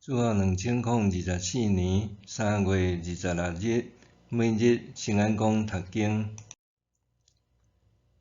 主後2024年3月26日，每日新安講讀經，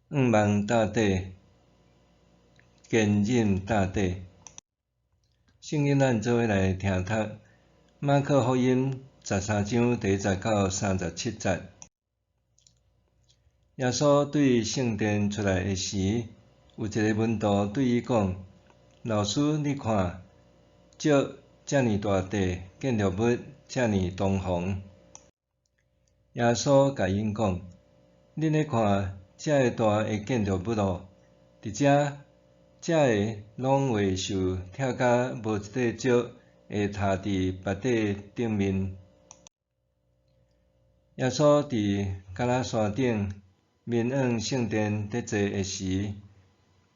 向望到底，堅忍到底。聖經咱做伙來聽讀馬可福音13章第1節到37節。耶穌對聖殿出來的時，有一个門徒對伊講：老師，你看，這遮爾大塊建築物，遮爾堂皇。耶穌共𪜶講：恁咧看這个大的建築物囉？佇遮，這个攏會受拆甲無一塊石會徛佇別塊頂面。耶穌佇橄欖山頂面向聖殿佇坐的時，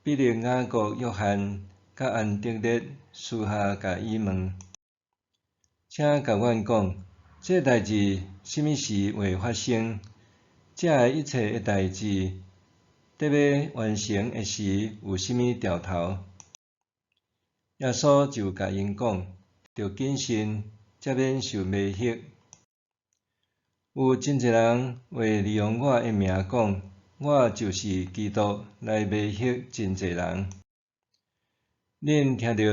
彼得、雅各、約翰佮安德烈私下共伊問：請共阮講，這代誌啥物時會發生？這个一切的代誌得欲完成的時，有啥物兆頭？耶穌就共𪜶講：著謹慎，才免受迷惑。有真濟人會利用我的名講：我就是基督，來迷惑真濟人。恁聽著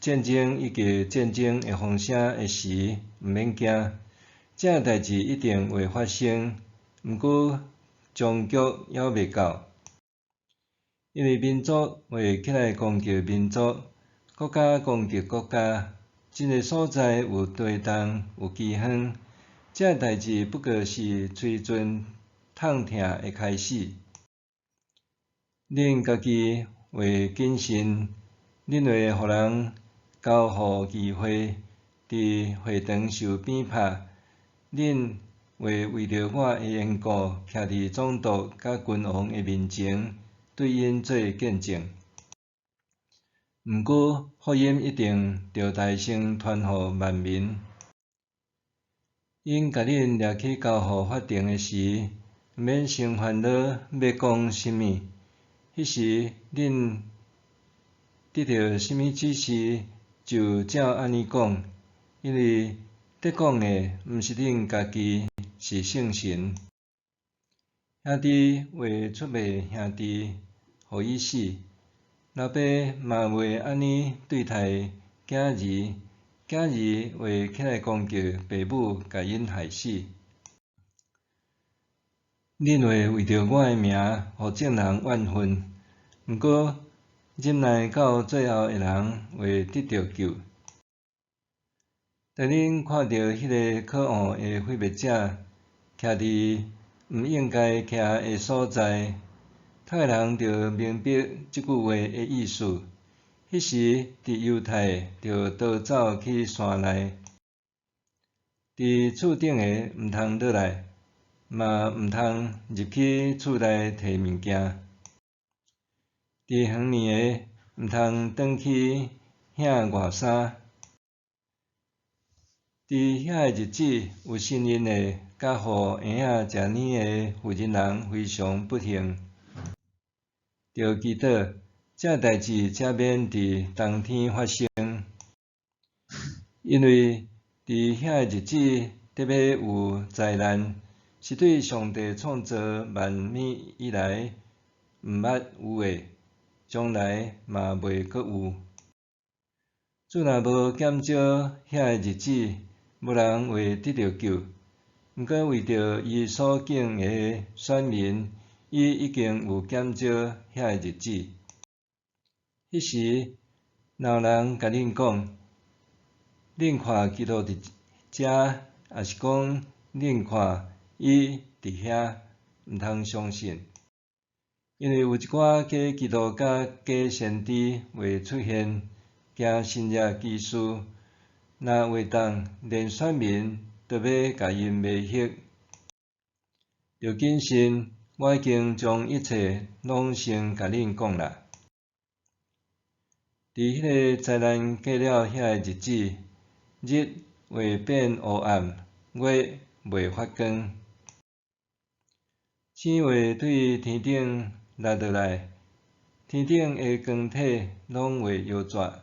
戰爭以及戰爭的風聲的時，毋免驚，這代誌一定會發生，毋過終局猶未到。因為民族會起來攻擊民族，國家攻擊國家，真濟所在有地動、有饑荒，這代誌不過是催陣痛疼的開始。恁家己會謹慎。恁會予人交予議會，佇會堂受鞭拍。恁會為著我的緣故，徛佇總督佮君王的面前，對𪜶做見證。毋過福音一定著代先傳予萬民。𪜶共恁掠去交予法庭的時，毋免先煩惱欲講啥物。彼時恁得著啥物指示，就照按呢講，因為佇講的毋是恁家己，是聖神。兄弟會出賣兄弟，予伊死；老爸嘛會按呢對待囝兒，囝兒會起來攻擊爸母，共𪜶害死。恁會為著我的名，予眾人怨恨，毋過忍耐到最後的人會得著救。當恁看著彼个可惡的毀滅者徛佇毋應該徛的所在，讀的人就明白這句話的意思。彼時，佇猶太就逃走去山內，佇厝頂的毋通落來，嘛毋通入去厝內提物件。佇園裡的毋通轉去遐換衫。佇遐个日子，有身孕的佮予嬰仔食奶的婦人人非常不幸。著祈禱，這代誌才免佇冬天發生，因為佇遐个日子得欲有災難，是對上帝創造萬物以來毋捌有的，將來嘛袂閣有。主若無減少遐个日子，無人會得著救。毋過為著伊所揀的選民，伊已經有減少遐个日子。彼時，若有人共恁講：恁看基督佇遮，抑是講恁看伊佇遐，毋通相信。因為有一寡假基督佮假先知會出現，行神蹟奇事，若會當連選民都欲共𪜶迷惑。著謹慎，我已經將一切攏先共恁講啦。佇彼个災難過了遐个日子，日會變烏暗，月袂發光，星會對天頂落落來，天頂的光體攏會搖逝。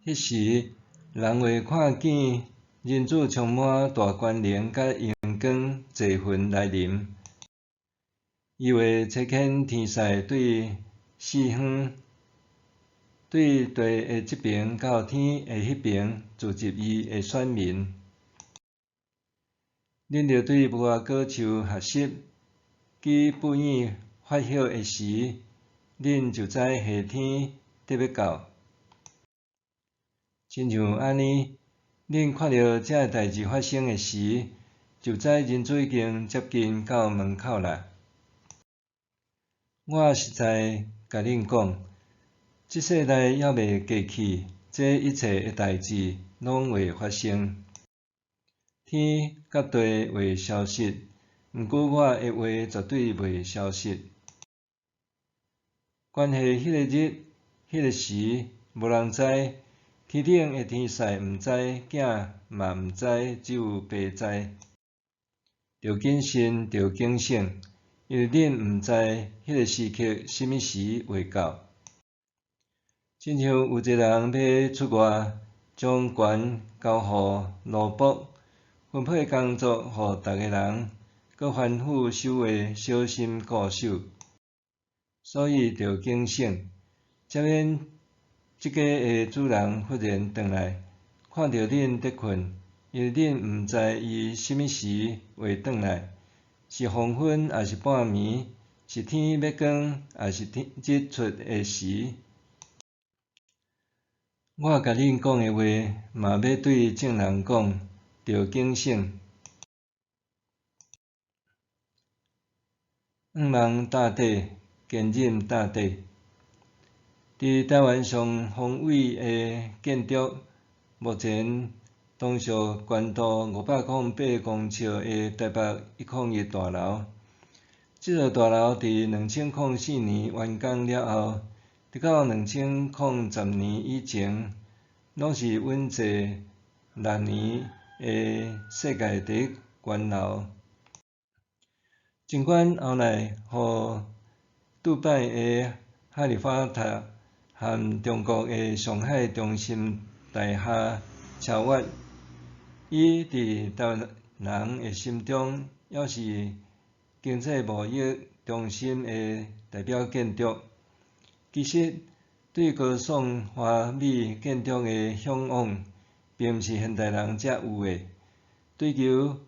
彼彼時，人會看見人子充滿大權能佮榮光坐雲來臨。伊會差遣天使對四方，對地的這爿到天的彼爿聚集伊的選民。恁著對無花果樹學習，其布葉發葉的時，恁就知夏天得欲到。親像按呢，恁看著這个代誌發生的時，就知人子已經接近到門口啦。我實在共恁講，這世代猶未過去，這一切的代誌攏會發生。天佮地會消失，毋過我的話絕對袂消失。關係彼個日、彼個時，無人知，天頂的天使毋知，囝嘛毋知，只有爸知。著謹慎，著警醒，因為恁毋知彼個時刻啥物時會到。親像有一個人欲出外，將權交予奴僕，分配工作予逐個人，閣吩咐守衛小心顧守。所以著警醒，才免這家的主人忽然轉來，看著恁佇睏，因為恁毋知伊啥物時會轉來，是黃昏，抑是半暝，是天欲光，抑是天日出的時。我共恁講的話，嘛欲對眾人講，著警醒。向望貼地，堅忍貼地。佇臺灣上宏偉的建築，目前當屬懸度508公尺的臺北101大樓。這座大樓佇2004年完工了後，直到2010年以前，攏是穩坐6年的世界第一懸樓。儘管後來予杜拜的哈利法塔和中國的上海中心大廈超越，伊佇臺灣人的心中，猶是經濟貿易中心的代表建築。其實，對高聳華美建築的嚮往，並毋是現代人才有的。追求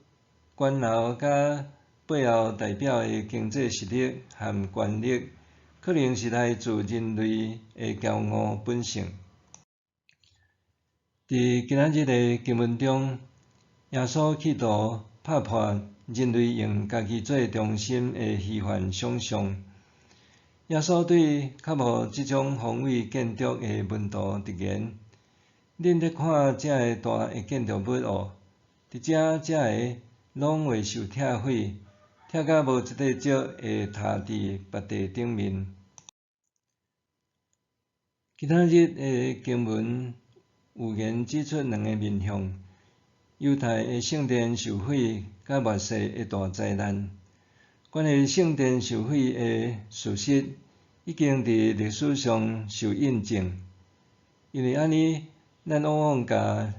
懸樓佮背後代表的經濟實力和權力，可能是來自人類的驕傲本性。佇今仔日的經文中，耶穌企圖拍破人類用家己做中心的虛幻想像。耶穌對較無這種宏偉建築的門徒直言：恁咧看這个大的建築物哦，佇遮遮个攏會受拆毀，拆甲無一塊石會塌佇別地頂面。今仔日的經文預言指出兩个面向：猶太的聖殿受毀，佮末世的大災難。關於聖殿受毀的事實，已經佇歷史上受印證。因為按呢，咱往往共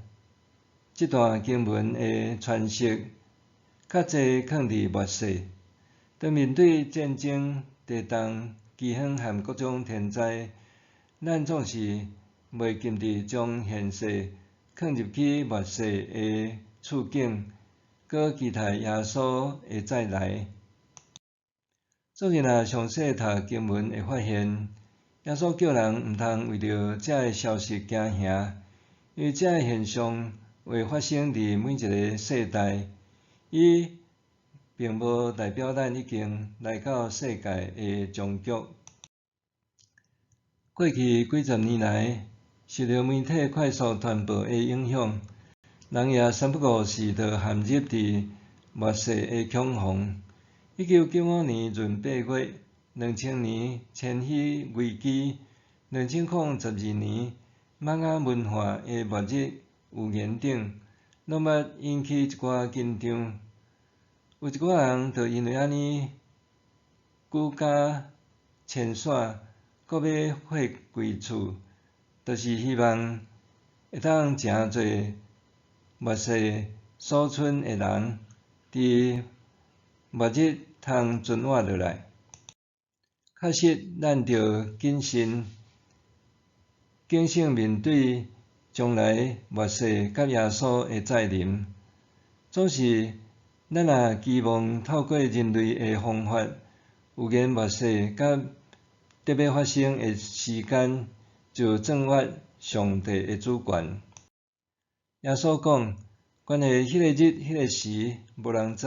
這段經文的詮釋較濟囥佇末世。當面對戰爭、地動、饑荒和各種天災，咱總是袂禁佇將現世囥入去末世的處境，閣期待耶穌的再來。昨日若詳細讀經文，會發現耶穌叫人毋通為著這个消息驚嚇，因為這个現象會發生佇每一个世代，伊並無代表咱已經來到世界的終局。過去幾十年來，受著媒體快速傳播的影響，人也三不五時就陷入佇末世的恐慌。1995年閏八月，2000年千禧危機，2012年瑪雅文化的末日預言等，攏捌引起一寡緊張。有一寡人就因為按呢，舉家遷徙，閣買貨櫃厝，就是希望會當誠濟末世所賰的人，佇末日通存活落來。確實，咱著謹慎、警醒面對將來末世佮耶穌的再臨。總是，咱若期望透過人類的方法，預言末世佮得欲發生的時間，就僭越上帝的主權。耶穌講，關於彼個日、彼個時，無人知，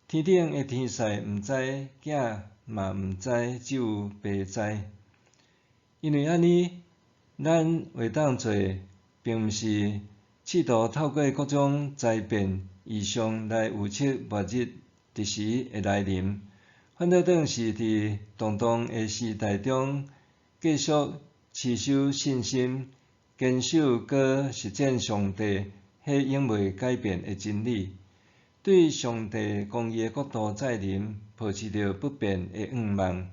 天頂的天使毋知，囝嘛毋知，只有爸知。因為按呢，咱會當做的，並毋是試圖透過各種災變異象來預測末日日時的來臨，反倒轉是佇動盪的時代中，繼續持守信心，堅守閣實踐上帝彼永袂改變的真理，對上帝公義的國度再臨，抱持著不變的向望。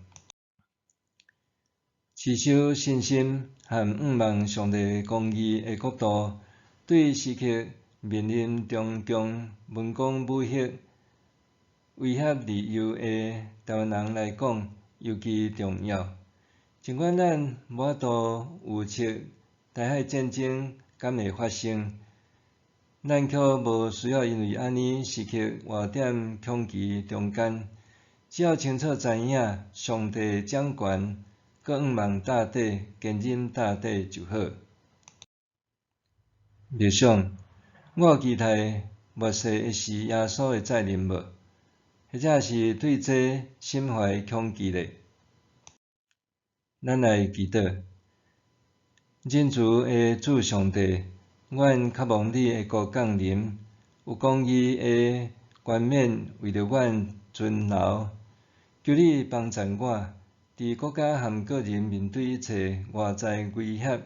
持守信心和向望上帝公義的國度，對時刻面臨中共文攻武嚇威脅自由的臺灣人來講，尤其重要。儘管咱無法度預測台海戰爭敢會發生，咱卻無需要因為按呢時刻活佇恐懼中間。只要清楚知影上帝掌權，閣向望到底、堅忍到底就好。默想，我有期待末世的時耶穌的再臨無？或者是對這心懷恐懼咧？咱來祈禱，仁慈的主上帝，阮渴望你的國降臨，有公義的冠冕為著阮存留。求你幫贊我，佇國家和個人面對一切外在威脅、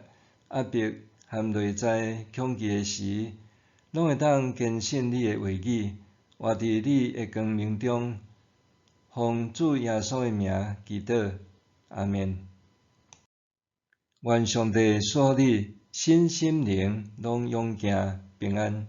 壓迫和內在恐懼的時，攏會當堅信你的話語，活佇你的光明中。奉主耶穌的名祈禱，阿們。願上帝賜予你身心靈攏勇健平安。